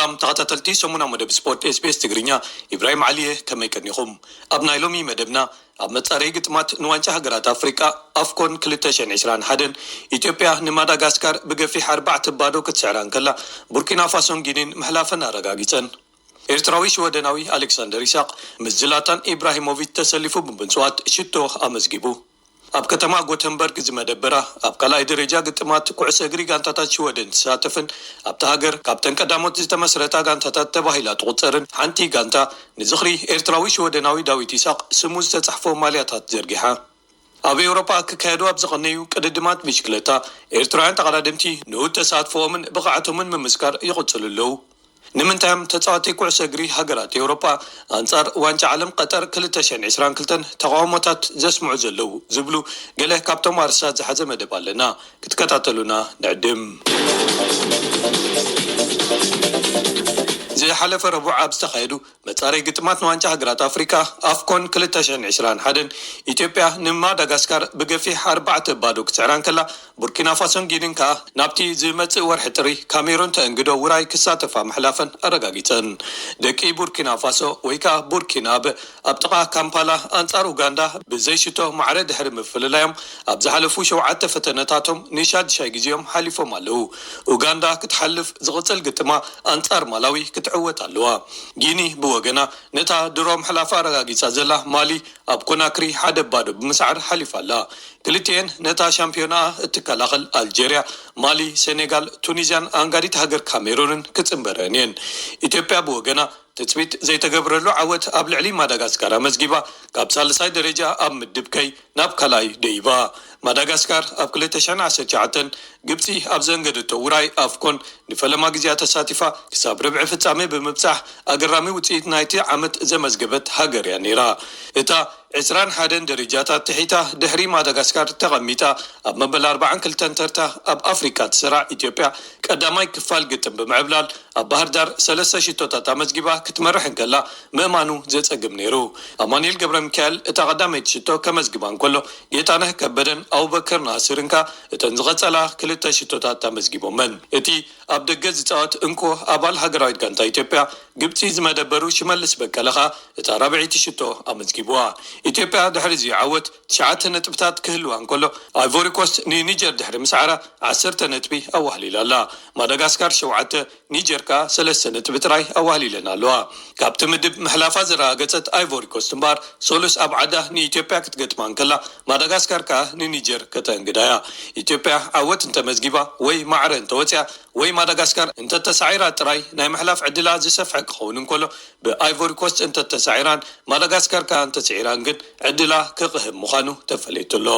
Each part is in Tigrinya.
ሰላም ተኸታተልቲ ሰሙናዊ መደብ ስፖርት ኤስቢኤስ ትግርኛ፣ ኢብራሂም ዓሊየ፣ ከመይ ቀኒኹም? ኣብ ናይ ሎሚ መደብና፣ ኣብ መጻረዪ ግጥማት ንዋንጫ ሃገራት ኣፍሪቃ ኣፍኮን ክልተ ሽሕን ዕስራን ሓደን ኢትዮጵያ ንማዳጋስካር ብገፊሕ ኣርባዕተ ባዶ ክትስዕራ እንከላ፣ ቡርኪና ፋሶን ጊኒን ምሕላፈን ኣረጋጊጸን። ኤርትራዊ ሽወደናዊ ኣሌክሳንደር ኢሳቕ ምስ ዝላታን ኢብራሂሞቪች ተሰሊፉ ብምጽዋት ሽቶ ኣመዝጊቡ። ኣብ ከተማ ጎተንበርግ ዝመደበራ ኣብ ካልኣይ ደረጃ ግጥማት ኩዕሶ እግሪ ጋንታታት ሽወደን ትሳተፍን ኣብታ ሃገር ካብተን ቀዳሞት ዝተመስረታ ጋንታታት ተባሂላ ትቑጸርን ሓንቲ ጋንታ ንዝኽሪ ኤርትራዊ ሽወደናዊ ዳዊት ኢሳቕ ስሙ ዝተጻሕፎ ማልያታት ዘርጊሓ። ኣብ ኤውሮጳ ክካየዱ ኣብ ዝቐነዩ ቅድድማት ብሽክለታ ኤርትራውያን ተቐዳደምቲ ንኡድ ተሳትፎኦምን ብቕዓቶምን ምምስካር ይቕጽሉ ኣለዉ። ንምንታይ እዮም ተጻወቲ ኩዕሶ እግሪ ሃገራት ኤውሮጳ ኣንጻር ዋንጫ ዓለም ቀጠር ክልተ ሽሕን ዕስራን ክልተን ተቓውሞታት ዘስምዑ ዘለዉ ዝብሉ ገለ ካብቶም ኣርእስታት ዝሓዘ መደብ ኣለና። ክትከታተሉና ንዕድም። ዝሓለፈ ረቡዕ ኣብ ዝተኻየዱ መጻረይ ግጥማት ንዋንጫ ሃገራት ኣፍሪካ ኣፍኮን ክልተ ሽሕን ዕስራን ሓደን ኢትዮጵያ ንማዳጋስካር ብገፊሕ ኣርባዕተ ባዶ ክትስዕራ እንከላ፣ ቡርኪና ፋሶን ጊኒን ከኣ ናብቲ ዝመጽእ ወርሒ ጥሪ ካሜሩን ተእንግዶ ውራይ ክሳተፋ ምሕላፈን ኣረጋጊጸን። ደቂ ቡርኪና ፋሶ ወይ ከኣ ቡርኪናበ ኣብ ጥቓ ካምፓላ ኣንጻር ኡጋንዳ ብዘይሽቶ ማዕረ ድሕሪ ምፍልላዮም ኣብ ዝሓለፉ ሸውዓተ ፈተነታቶም ንሻድሻይ ግዜኦም ሓሊፎም ኣለዉ። ኡጋንዳ ክትሓልፍ ዝቕጽል ግጥማ ኣንጻር ማላዊ ክትዕወት ኣለዋ። ጊኒ ብወገና ነታ ድሮ ምሕላፋ ኣረጋጊጻ ዘላ ማሊ ኣብ ኮናክሪ ሓደ ባዶ ብምስዓር ሓሊፋ ኣላ። ክልቲኤን ነታ ሻምፒዮናኣ እትከላኸል ኣልጀርያ፣ ማሊ፣ ሴኔጋል፣ ቱኒዝያን ኣንጋዲት ሃገር ካሜሩንን ክጽንበረን እየን። ኢትዮጵያ ብወገና ትጽቢት ዘይተገብረሉ ዓወት ኣብ ልዕሊ ማዳጋስካር ኣመዝጊባ ካብ ሳልሳይ ደረጃ ኣብ ምድብ ከይ ናብ ካልኣይ ደይባ። ማዳጋስካር ኣብ ክልተ ሽሕን ዓሰርተ ትሽዓተን ግብጺ ኣብ ዘንገደቶ ውራይ ኣፍኮን ንፈለማ ግዜኣ ተሳቲፋ ክሳብ ርብዒ ፍጻሜ ብምብጻሕ ኣገራሚ ውጽኢት ናይቲ ዓመት ዘመዝገበት ሃገር እያ ነይራ። እታ ዕስራን ሓደን ደረጃታት ትሒታ ድሕሪ ማዳጋስካር ተቐሚጣ ኣብ መበል ኣርባዓን ክልተን ተርታ ኣብ ኣፍሪቃ ትስራዕ ኢትዮጵያ ቀዳማይ ክፋል ግጥም ብምዕብላል ኣብ ባህር ዳር ሰለስተ ሽቶታት ኣመዝጊባ ክትመርሕ እንከላ ምእማኑ ዘጸግም ነይሩ። ኣማኑኤል ገብረ ሚካኤል እታ ቀዳመይቲ ሽቶ ከመዝግባ እንከሎ ጌታነህ ከበደን ኣቡበከር ናስርን ከኣ እተን ዝቐጸላ ክልተ ሽቶታት ኣመዝጊቦመን። እቲ ኣብ ደገ ዝጻወት እንኮ ኣባል ሃገራዊት ጋንታ ኢትዮጵያ ግብጺ ዝመደበሩ ሽመልስ በቀለ ከኣ እታ ራብዐይቲ ሽቶ ኣመዝጊብዋ። ኢትዮጵያ ድሕሪ እዚ ዓወት ትሽዓተ ነጥብታት ክህልዋ እንከሎ፣ ኣይቮሪ ኮስት ንኒጀር ድሕሪ ምስዓራ ዓሰርተ ነጥቢ ኣዋህሊላ ኣላ። ማዳጋስካር ሸውዓተ፣ ኒጀር ከኣ ሰለስተ ነጥቢ ጥራይ ኣዋህሊለን ኣለዋ። ካብቲ ምድብ ምሕላፋ ዘረጋገጸት ኣይቮሪ ኮስት እምበኣር፣ ሰሉስ ኣብ ዓዳ ንኢትዮጵያ ክትገጥማ እንከላ፣ ማዳጋስካር ከኣ ንኒጀር ከተእንግዳ እያ። ኢትዮጵያ ዓወት እንተመዝጊባ ወይ ማዕረ እንተወጽያ፣ ወይ ማዳጋስካር እንተተሳዒራ ጥራይ ናይ ምሕላፍ ዕድላ ዝሰፍሐ ክኸውን እንከሎ፣ ብኣይቮሪ ኮስት እንተተሳዒራን ማዳጋስካር ከኣ እንተስዒራን ግን ዕድላ ክቕህም ምዃኑ ተፈሊጡ ኣሎ።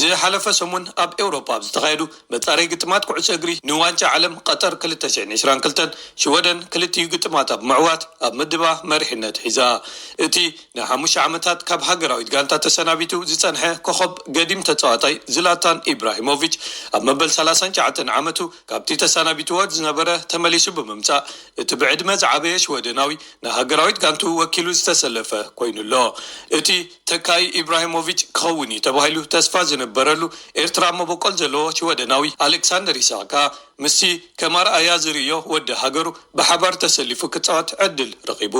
ዝሓለፈ ሰሙን ኣብ ኤውሮፓ ኣብ ዝተኻየዱ መጻረይ ግጥማት ኩዕሶ እግሪ ንዋንጫ ዓለም ቀጠር ክልተ ሽሕን ዕስራን ክልተን ሽወደን ክልቲኡ ግጥማታ ብምዕዋት ኣብ ምድባ መሪሕነት ሒዛ። እቲ ንሓሙሽተ ዓመታት ካብ ሃገራዊት ጋንታ ተሰናቢቱ ዝጸንሐ ኮኸብ ገዲም ተጻዋታይ ዝላታን ኢብራሂሞቪች ኣብ መበል ሰላሳን ትሽዓተን ዓመቱ ካብቲ ተሰናቢትዎ ዝነበረ ተመሊሱ ብምምጻእ እቲ ብዕድመ ዝዓበየ ሽወደናዊ ንሃገራዊት ጋንቱ ወኪሉ ዝተሰለፈ ኮይኑ ኣሎ። እቲ ተካይ ኢብራሂሞቪች ክኸውን እዩ ተባሂሉ ተስፋ ዝንበረሉ ኤርትራ መበቆል ዘለዎ ሽወደናዊ ኣሌክሳንደር ኢሳቅ ከኣ ምስቲ ከም ኣርኣያ ዝርእዮ ወዲ ሃገሩ ብሓባር ተሰሊፉ ክጻወት ዕድል ረኺቡ።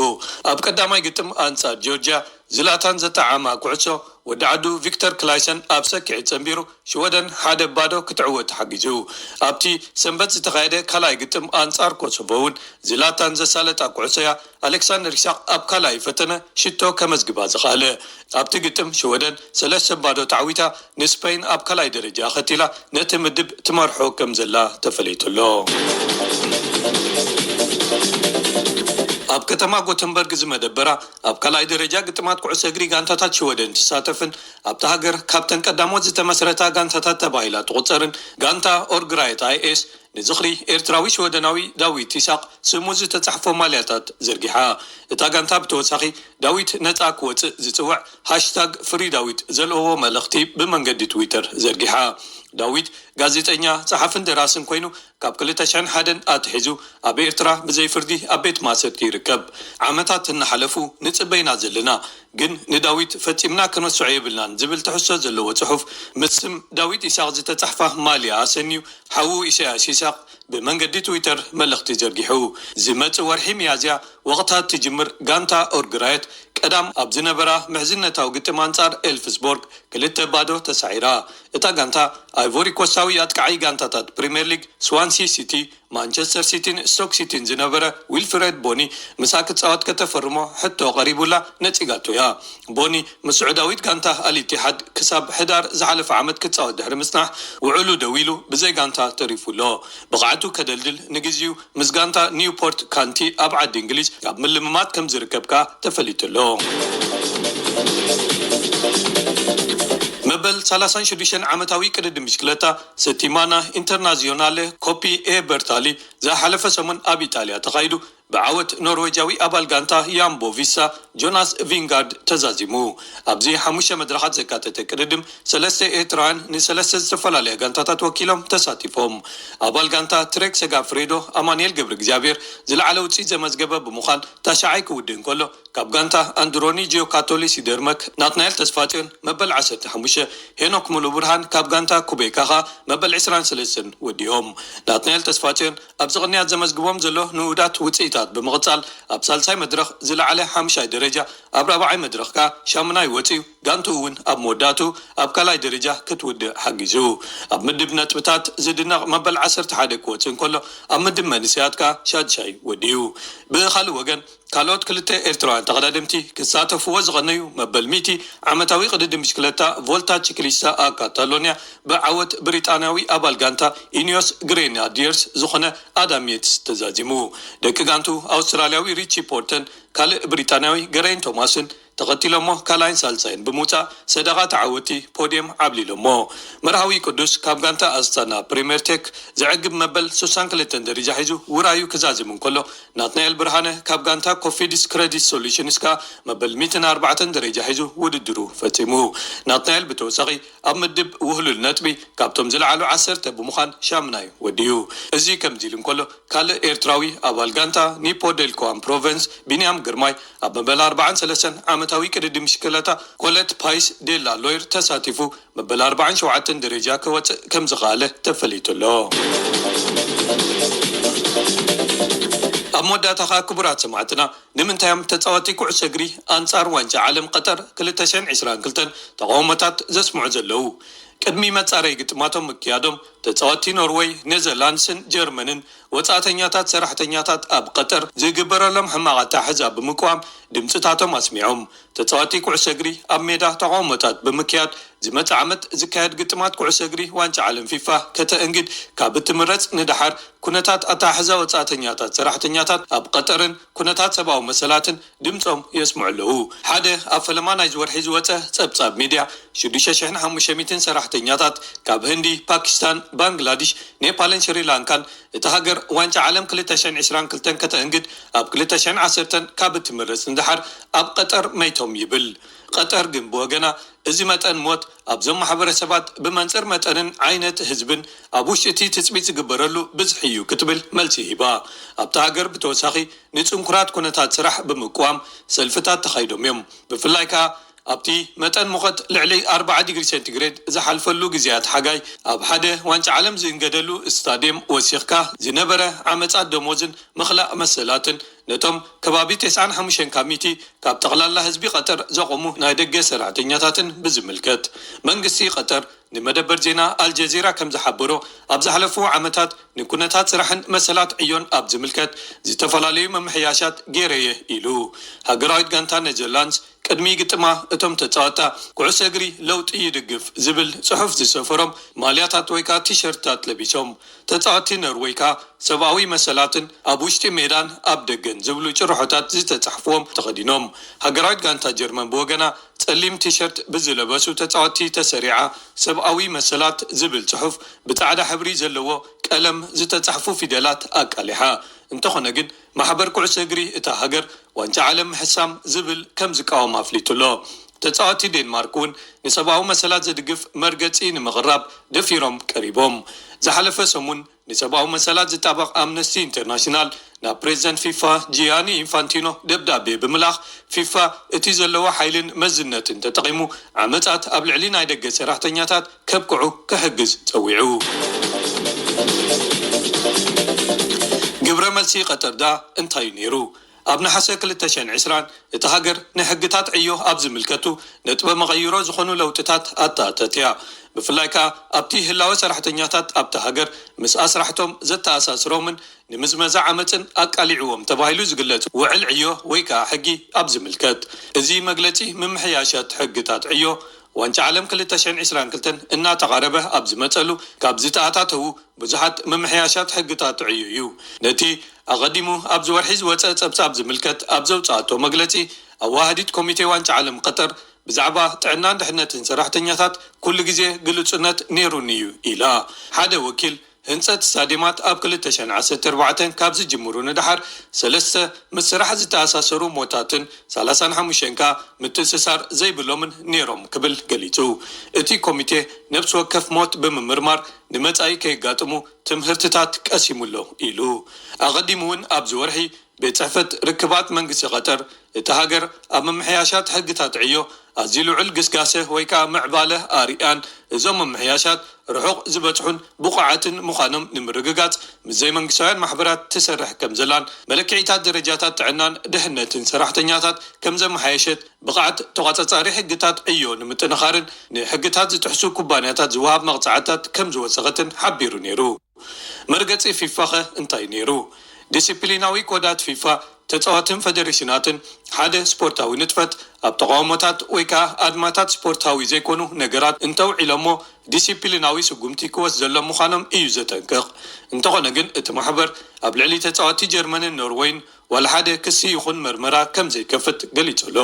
ኣብ ቀዳማይ ግጥም ኣንጻር ጆርጅያ ዝላታን ዘጠዓማ ኩዕሶ ወዲ ዓዱ ቪክተር ክላይሰን ኣብ ሰኪዕ ጸንቢሩ ሽወደን ሓደ ባዶ ክትዕወት ሓጊዙ። ኣብቲ ሰንበት ዝተኻየደ ካልኣይ ግጥም ኣንጻር ኮሶቮ እውን ዝላታን ዘሳለጣ ኩዕሶ እያ ኣሌክሳንደር ኢሳቅ ኣብ ካልኣይ ፈተነ ሽቶ ከመዝግባ ዝኸኣለ። ኣብቲ ግጥም ሽወደን ሰለስተ ባዶ ተዓዊታ ንስፐይን ኣብ ካልኣይ ደረጃ ኣኸቲላ ነቲ ምድብ ትመርሖ ከም ዘላ ተፈሊጡ ኣሎ። ኣብ ከተማ ጎተንበርግ ዝመደበራ ኣብ ካልኣይ ደረጃ ግጥማት ኩዕሶ እግሪ ጋንታታት ሽወደን ትሳተፍን ኣብታ ሃገር ካብተን ቀዳሞት ዝተመስረታ ጋንታታት ተባሂላ ትቑጸርን ጋንታ ኦርግራየት ኣይኤስ ንዝኽሪ ኤርትራዊ ሽወደናዊ ዳዊት ይስሐቅ ስሙ ዝተጻሕፎ ማልያታት ዘርጊሓ። እታ ጋንታ ብተወሳኺ ዳዊት ነጻ ክወጽእ ዝጽውዕ ሃሽታግ ፍሪ ዳዊት ዘልእዎ መልእኽቲ ብመንገዲ ትዊተር ዘርጊሓ። ዳዊት ጋዜጠኛ፣ ጸሓፍን ደራስን ኮይኑ ካብ ክልተ ሽሕን ሓደን ኣትሒዙ ኣብ ኤርትራ ብዘይ ፍርዲ ኣብ ቤት ማእሰርቲ ይርከብ። ዓመታት እናሓለፉ ንጽበይና ዘለና ግን ንዳዊት ፈጺምና ክንርስዖ የብልናን ዝብል ትሕዝቶ ዘለዎ ጽሑፍ ምስ ስም ዳዊት ኢሳቕ ዝተጻሕፋ ማልያ ኣሰንዩ ሓዉ ኢሳያስ ይስሐቅ ብመንገዲ ትዊተር መልእኽቲ ዘርጊሑ። ዝመጽእ ወርሒ ሚያዝያ ወቕታ ትጅምር ጋንታ ኦርግራየት ቀዳም ኣብ ዝነበራ ምሕዝነታዊ ግጥም ኣንጻር ኤልፍስቦርግ ክልተ ባዶ ተሳዒራ። እታ ጋንታ ኣይቮሪ ኮስታዊ ኣጥቃዓይ ጋንታታት ፕሪምየር ሊግ ስዋንሲ ሲቲ፣ ማንቸስተር ሲቲን ስቶክ ሲቲን ዝነበረ ዊልፍረድ ቦኒ ምሳ ክጻወት ከተፈርሞ ሕቶ ቀሪቡላ ነጺጋቶ እያ። ቦኒ ምስ ስዑዳዊት ጋንታ ኣልኢቲሓድ ክሳብ ሕዳር ዝሓለፈ ዓመት ክጻወት ድሕሪ ምጽናሕ ውዕሉ ደው ኢሉ ብዘይ ጋንታ ተሪፉ ኣሎ። ብቕዓቱ ከደልድል ንግዚኡ ምስ ጋንታ ኒውፖርት ካንቲ ኣብ ዓዲ እንግሊዝ ኣብ ምልምማድ ከም ዝርከብ ከኣ ተፈሊጡ ኣሎ። መበል ሰላሳን ሽዱሽተን ዓመታዊ ቅድድም ብሽክለታ ሰቲማና ኢንተርናዚዮናለ ኮፒ ኤ በርታሊ ዝሓለፈ ሰሙን ኣብ ኢጣልያ ተኻይዱ ብዓወት ኖርዌጃዊ ኣባል ጋንታ ያምቦ ቪሳ ጆናስ ቪንጋርድ ተዛዚሙ። ኣብዚ ሓሙሽተ መድረኻት ዘካተተ ቅድድም ሰለስተ ኤርትራውያን ንሰለስተ ዝተፈላለያ ጋንታታት ወኪሎም ተሳቲፎም። ኣባል ጋንታ ትሬክ ሰጋፍሬዶ ኣማኑኤል ገብረ እግዚኣብሔር ዝለዓለ ውፅኢት ዘመዝገበ ብምዃን ታሽዓይ ክውድእ እንከሎ ካብ ጋንታ ኣንድሮኒ ጂዮካቶሊ ሲደርመክ ናትናኤል ተስፋጽዮን መበል ዓሰርተ ሓሙሽተ፣ ሄኖክ ሙሉ ብርሃን ካብ ጋንታ ኩቤካ ኸኣ መበል ዕስራን ሰለስተን ወዲኦም። ናትናኤል ተስፋጽዮን ኣብዚ ቅንያት ዘመዝግቦም ዘሎ ንኡዳት ውጽኢታት ብምቕጻል ኣብ ሳልሳይ መድረኽ ዝለዓለ ሓምሻይ ደረጃ፣ ኣብ ራብዓይ መድረኽ ከኣ ሻምናይ ወጺኡ ጋንትኡ እውን ኣብ መወዳእቱ ኣብ ካልኣይ ደረጃ ክትውድእ ሓጊዙ። ኣብ ምድብ ነጥብታት ዝድነቕ መበል ዓሰርተ ሓደ ክወጽእ እንከሎ ኣብ ምድብ መንእሰያት ከኣ ሻድሻይ ወዲኡ። ብኻልእ ወገን ካልኦት ክልተ ኤርትራውያን ተቐዳደምቲ ክሳተፍዎ ዝቐነዩ መበል ሚእቲ ዓመታዊ ቅድድም ብሽክለታ ቮልታ ቺክሊስታ ኣ ካታሎንያ ብዓወት ብሪጣንያዊ ኣባል ጋንታ ኢኒዮስ ግሬናዲየርስ ዝኾነ ኣዳም የትስ ተዛዚሙ። ደቂ ጋንቱ ኣውስትራልያዊ ሪቺ ፖርተን ካልእ ብሪጣንያዊ ገረይን ቶማስን ተኸቲሎሞ ካልኣይን ሳልሳይን ብምውጻእ ሰደቓ ተዓወቲ ፖድየም ዓብሊሎሞ። መርሃዊ ቅዱስ ካብ ጋንታ ኣስታና ፕሪምየር ቴክ ዘዕግብ መበል ሱሳን ክልተን ደረጃ ሒዙ ውራዩ ክዛዝም እንከሎ ናትናኤል ብርሃነ ካብ ጋንታ ኮፊድስ ክረዲት ሶሉሽንስ ከኣ መበል ሚእትን ኣርባዕተን ደረጃ ሒዙ ውድድሩ ፈጺሙ። ናትናኤል ብተወሳኺ ኣብ ምድብ ውህሉል ነጥቢ ካብቶም ዝለዓሉ ዓሰርተ ብምዃን ሻምናይ ወዲኡ። እዚ ከምዚ ኢሉ እንከሎ ካልእ ኤርትራዊ ኣባል ጋንታ ኒፖ ዴልኮዋን ፕሮቨንስ ቢንያም ግርማይ ኣብ መበል ኣርባዓን ሰለስተን ዓመታዊ ቅድድም ብሽክለታ ኮለት ፓይስ ዴላ ሎይር ተሳቲፉ መበል ኣርባዓን ሸውዓተን ደረጃ ክወጽእ ከም ዝኸኣለ ተፈሊጡ ኣሎ። ኣብ መወዳእታ ኸኣ ክቡራት ሰማዕትና ንምንታይ እዮም ተጻወቲ ኩዕሶ እግሪ ኣንጻር ዋንጫ ዓለም ቀጠር ክልተ ሽሕን ዕስራን ክልተን ተቓውሞታት ዘስምዑ ዘለዉ? ቅድሚ መጻረይ ግጥማቶም ምክያዶም ተጻወቲ ኖርወይ፣ ኔዘርላንድስን ጀርመንን ወጻእተኛታት ሰራሕተኛታት ኣብ ቀጠር ዝግበረሎም ሕማቕ ኣተሓሕዛ ብምቅዋም ድምጽታቶም ኣስሚዖም። ተጻወቲ ኩዕሶ እግሪ ኣብ ሜዳ ተቓውሞታት ብምክያድ ዝመጽእ ዓመት ዝካየድ ግጥማት ኩዕሶ እግሪ ዋንጫ ዓለም ፊፋ ከተእንግድ ካብ እትምረጽ ንደሓር ኩነታት ኣተሓሕዛ ወጻእተኛታት ሰራሕተኛታት ኣብ ቀጠርን ኩነታት ሰብኣዊ መሰላትን ድምጾም የስምዑ ኣለዉ። ሓደ ኣብ ፈለማ ናይዚ ወርሒ ዝወጸ ጸብጻብ ሚድያ ሽዱሽተ ሽሕን ሓሙሽተ ሚእትን ሰራሕተኛታት ካብ ህንዲ፣ ፓኪስታን፣ ባንግላዲሽ፣ ኔፓልን ሽሪላንካን እታ ሃገር ዋንጫ ዓለም ክልተ ሽሕን ዕስራን ክልተን ከተእንግድ ኣብ ክልተ ሽሕን ዓሰርተን ካብ እትምረጽ ንደሓር ኣብ ቀጠር መይቶም ይብል። ቀጠር ግን ብወገና እዚ መጠን ሞት ኣብዞም ማሕበረሰባት ብመንጽር መጠንን ዓይነት ህዝብን ኣብ ውሽጢ እቲ ትጽቢት ዝግበረሉ ብዝሒ እዩ ክትብል መልሲ ሂባ። ኣብታ ሃገር ብተወሳኺ ንጽንኩራት ኩነታት ስራሕ ብምቅዋም ሰልፍታት ተኻይዶም እዮም። ብፍላይ ከኣ ኣብቲ መጠን ሙቐት ልዕሊ ኣርባዓ ዲግሪ ሴንቲግሬድ ዝሓልፈሉ ግዜያት ሓጋይ ኣብ ሓደ ዋንጫ ዓለም ዝእንገደሉ ስታድየም ወሲኽካ ዝነበረ ዓመጻት ደሞዝን ምኽላእ መሰላትን ነቶም ከባቢ ተስዓን ሓሙሽተን ካብ ሚእቲ ካብ ጠቕላላ ህዝቢ ቀጠር ዘቖሙ ናይ ደገ ሰራሕተኛታትን ብዝምልከት መንግስቲ ቀጠር ንመደበር ዜና ኣልጀዚራ ከም ዝሓበሮ ኣብ ዝሓለፉ ዓመታት ንኩነታት ስራሕን መሰላት ዕዮን ኣብ ዝምልከት ዝተፈላለዩ ምምሕያሻት ገይረየ ኢሉ። ሃገራዊት ጋንታ ኔዘርላንድስ ቅድሚ ግጥማ እቶም ተጻወታ ኩዕሶ እግሪ ለውጢ ይድግፍ ዝብል ጽሑፍ ዝሰፈሮም ማልያታት ወይ ከኣ ቲሸርትታት ለቢሶም ተጻወቲ ኖርወይ ከኣ ሰብኣዊ መሰላትን ኣብ ውሽጢ ሜዳን ኣብ ደገን ዝብሉ ጭርሖታት ዝተጻሕፍዎም ተኸዲኖም። ሃገራዊት ጋንታ ጀርመን ብወገና ጸሊም ቲሸርት ብዝለበሱ ተጻወትቲ ተሰሪዓ፣ ሰብኣዊ መሰላት ዝብል ጽሑፍ ብጻዕዳ ሕብሪ ዘለዎ ቀለም ዝተጻሕፉ ፊደላት ኣቃሊሓ። እንተኾነ ግን፣ ማሕበር ኩዕሶ እግሪ እታ ሃገር ዋንጫ ዓለም ምሕሳም ዝብል ከም ዝቃወም ኣፍሊጡ ኣሎ። ተጻወትቲ ዴንማርክ እውን ንሰብኣዊ መሰላት ዝድግፍ መርገጺ ንምቕራብ ደፊሮም ቀሪቦም። ዝሓለፈ ሰሙን ንሰብኣዊ መሰላት ዝጣበቕ ኣምነስቲ ኢንተርናሽናል ናብ ፕሬዚደንት ፊፋ ጂያኒ ኢንፋንቲኖ ደብዳቤ ብምልኣኽ፣ ፊፋ እቲ ዘለዎ ሓይልን መዝነትን ተጠቒሙ ዓመጻት ኣብ ልዕሊ ናይ ደገ ሰራሕተኛታት ከብቅዑ ክሕግዝ ጸዊዑ። ግብረ መልሲ ቀጠር ደኣ እንታይ እዩ ነይሩ? ኣብ ነሓሰ ክልተ ሽሕን ዕስራን እታ ሃገር ንሕግታት ዕዮ ኣብ ዝምልከቱ ነጥበ መቐይሮ ዝኾኑ ለውጥታት ኣተኣተት እያ። ብፍላይ ከኣ ኣብቲ ህላወ ሰራሕተኛታት ኣብታ ሃገር ምስ ኣስራሕቶም ዘተኣሳስሮምን ንምዝመዛ ዓመፅን ኣቃሊዕዎም ተባሂሉ ዝግለጽ ውዕል ዕዮ ወይ ከኣ ሕጊ ኣብ ዝምልከት። እዚ መግለጺ ምምሕያሻት ሕግታት ዕዮ ዋንጫ ዓለም ክልተ ሽሕን ዕስራን ክልተን እናተቓረበ ኣብ ዝመጸሉ ካብ ዝተኣታተዉ ብዙሓት ምምሕያሻት ሕግታት ዕዮ እዩ። ነቲ ኣቐዲሙ ኣብዚ ወርሒ ዝወጸ ጸብጻብ ዝምልከት ኣብ ዘውጽኣቶ መግለጺ፣ ኣዋሃዲት ኮሚቴ ዋንጫ ዓለም ቀጠር ብዛዕባ ጥዕናን ድሕነትን ሰራሕተኛታት ኩሉ ግዜ ግልጹነት ነይሩኒ እዩ ኢላ። ሓደ ወኪል ህንጸት ስታድየማት ኣብ ክልተ ሽሕን ዓሰርተ ኣርባዕተን ካብ ዝጅምሩ ንደሓር ሰለስተ ምስ ስራሕ ዝተኣሳሰሩ ሞታትን ሰላሳን ሓሙሽተን ከኣ ምትእስሳር ዘይብሎምን ነይሮም ክብል ገሊጹ። እቲ ኮሚቴ ነብሲ ወከፍ ሞት ብምምርማር ንመጻኢ ከየጋጥሙ ትምህርትታት ቀሲሙ ኣሎ ኢሉ። ኣቐዲሙ እውን ኣብዚ ወርሒ ቤት ጽሕፈት ርክባት መንግስቲ ቀጠር፣ እታ ሃገር ኣብ ምምሕያሻት ሕግታት ዕዮ ኣዝዩ ልዑል ግስጋሰ ወይ ከኣ ምዕባለ ኣርእያን፣ እዞም ምምሕያሻት ርሑቕ ዝበጽሑን ብቑዓትን ምዃኖም ንምርግጋጽ ምስ ዘይመንግስታውያን ማሕበራት ትሰርሕ ከም ዘላን መለክዒታት ደረጃታት ጥዕናን ድሕነትን ሰራሕተኛታት ከም ዘመሓየሸት ብቕዓት ተቖጻጻሪ ሕግታት ዕዮ ንምጥንኻርን ንሕግታት ዝጥሕሱ ኩባንያታት ዝወሃብ መቕጻዕትታት ከም ዝወሰኸትን ሓቢሩ ነይሩ። መርገጺ ፊፋኸ እንታይ ነይሩ? ዲሲፕሊናዊ ኮዳት ፊፋ ተጻዋትን ፈደሬሽናትን ሓደ ስፖርታዊ ንጥፈት ኣብ ተቓውሞታት ወይ ከኣ ኣድማታት ስፖርታዊ ዘይኮኑ ነገራት እንተውዒሎሞ ዲሲፕሊናዊ ስጉምቲ ክወስደሎም ምዃኖም እዩ ዘጠንቅቕ። እንተኾነ ግን እቲ ማሕበር ኣብ ልዕሊ ተጻዋቲ ጀርመንን ኖርወይን ዋላ ሓደ ክሲ ይኹን መርመራ ከም ዘይከፍት ገሊጹ ኣሎ።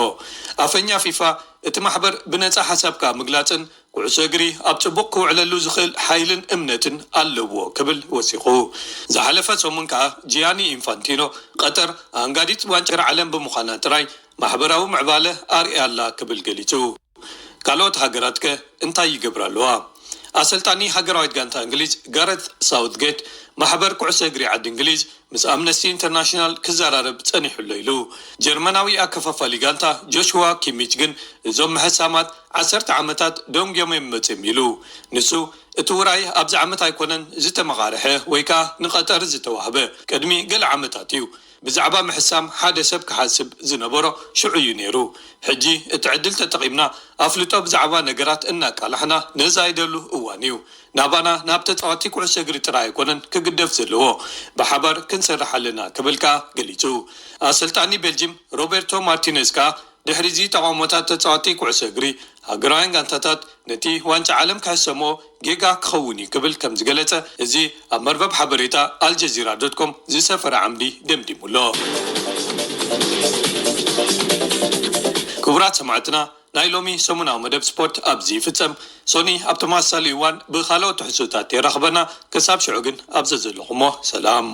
ኣፈኛ ፊፋ እቲ ማሕበር ብነጻ ሓሳብካ ምግላጽን ኩዕሶ እግሪ ኣብ ጽቡቕ ክውዕለሉ ዝኽእል ሓይልን እምነትን ኣለዎ ክብል ወሲኹ። ዝሓለፈ ሰሙን ከኣ ጂያኒ ኢንፋንቲኖ ቀጠር ኣንጋዲት ዋንጫ ዓለም ብምዃና ጥራይ ማሕበራዊ ምዕባለ ኣርእያ ኣላ ክብል ገሊጹ። ካልኦት ሃገራትከ እንታይ ይገብራ ኣለዋ? ኣሰልጣኒ ሃገራዊት ጋንታ እንግሊዝ ጋረት ሳውትጌት ማሕበር ኩዕሶ እግሪ ዓዲ እንግሊዝ ምስ ኣምነስቲ ኢንተርናሽናል ክዘራረብ ጸኒሑ ኣሎ ኢሉ። ጀርመናዊ ኣከፋፋሊ ጋንታ ጆሽዋ ኪሚች ግን እዞም ምሕሳማት ዓሰርተ ዓመታት ደንጉዮም እዮም መጺኦም ኢሉ። ንሱ እቲ ውራይ ኣብዚ ዓመት ኣይኮነን ዝተመቓርሐ ወይ ከኣ ንቐጠር ዝተዋህበ፣ ቅድሚ ገለ ዓመታት እዩ። ብዛዕባ ምሕሳም ሓደ ሰብ ክሓስብ ዝነበሮ ሽዑ እዩ ነይሩ። ሕጂ እቲ ዕድል ተጠቒምና ኣፍልጦ ብዛዕባ ነገራት እናቃላሕና ነዛይደሉ እዋን እዩ። ናባና ናብ ተጻወትቲ ኩዕሶ እግሪ ጥራይ ኣይኮነን ክግደፍ ዘለዎ፣ ብሓባር ክንሰርሕ ኣለና ክብል ከኣ ገሊጹ። ኣሰልጣኒ ቤልጂም ሮቤርቶ ማርቲነዝ ከኣ ድሕሪ እዚ ተቓውሞታት ተጻወትቲ ኩዕሶ እግሪ ሃገራውያን ጋንታታት ነቲ ዋንጫ ዓለም ክሕሰምዎ ጌጋ ክኸውን እዩ ክብል ከም ዝገለጸ እዚ ኣብ መርበብ ሓበሬታ ኣልጀዚራ ዶት ኮም ዝሰፈረ ዓምዲ ደምዲሙ ኣሎ። ክቡራት ሰማዕትና፣ ናይ ሎሚ ሰሙናዊ መደብ ስፖርት ኣብዚ ይፍጸም። ሶኒ ኣብ ተመሳሳሊ እዋን ብኻልኦት ትሕዝቶታት የራኽበና። ክሳብ ሽዑ ግን ኣብ ዘዘለኹሞ ሰላም።